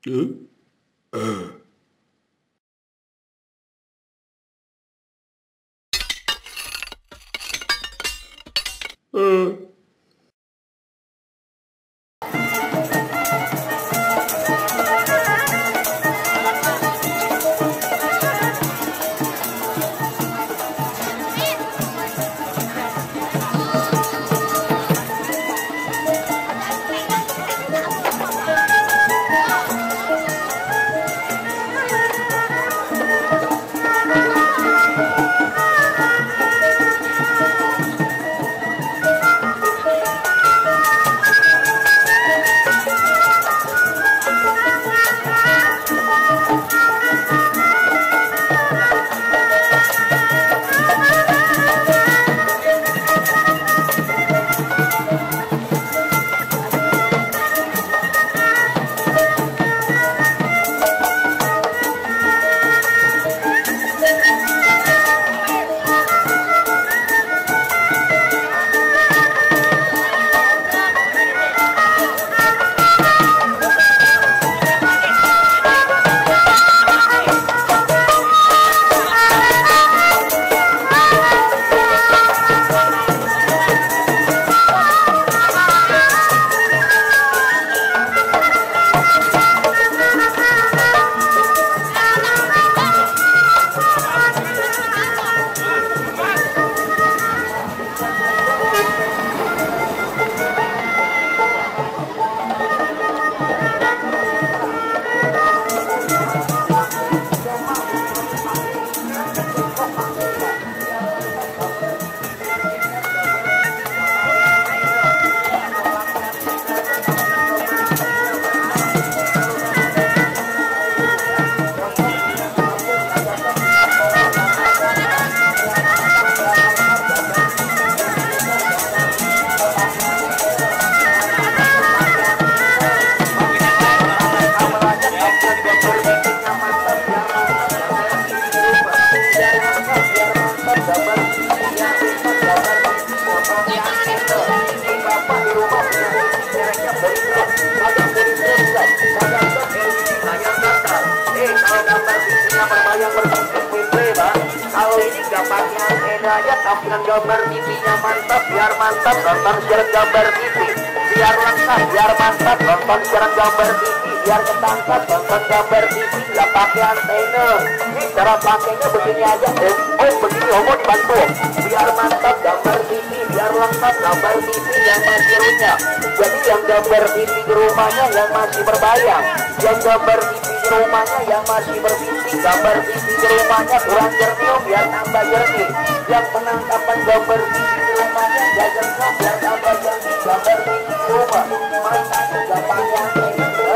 Huh? Uh, uh. Kalau ini gambarnya beda aja, tampilan gambar TV-nya mantap, biar mantap nonton siaran gambar TV, biar lengkap, biar mantap nonton siaran gambar TV, biar ketangkap nonton gambar TV, nggak pakai antena. Ini cara pakainya begini aja, begini homo dibantu, biar mantap gambar TV, biar lengkap gambar TV yang masih runyam. Jadi yang gambar TV di rumahnya yang masih berbayang, yang gambar TV di rumahnya yang masih berbisik, gambar TV di rumahnya kurang jernih biar tambah jernih, yang penangkapan gambar TV di rumahnya gak jernih biar tambah jernih, gambar TV di rumah mantap, gak pakai antena.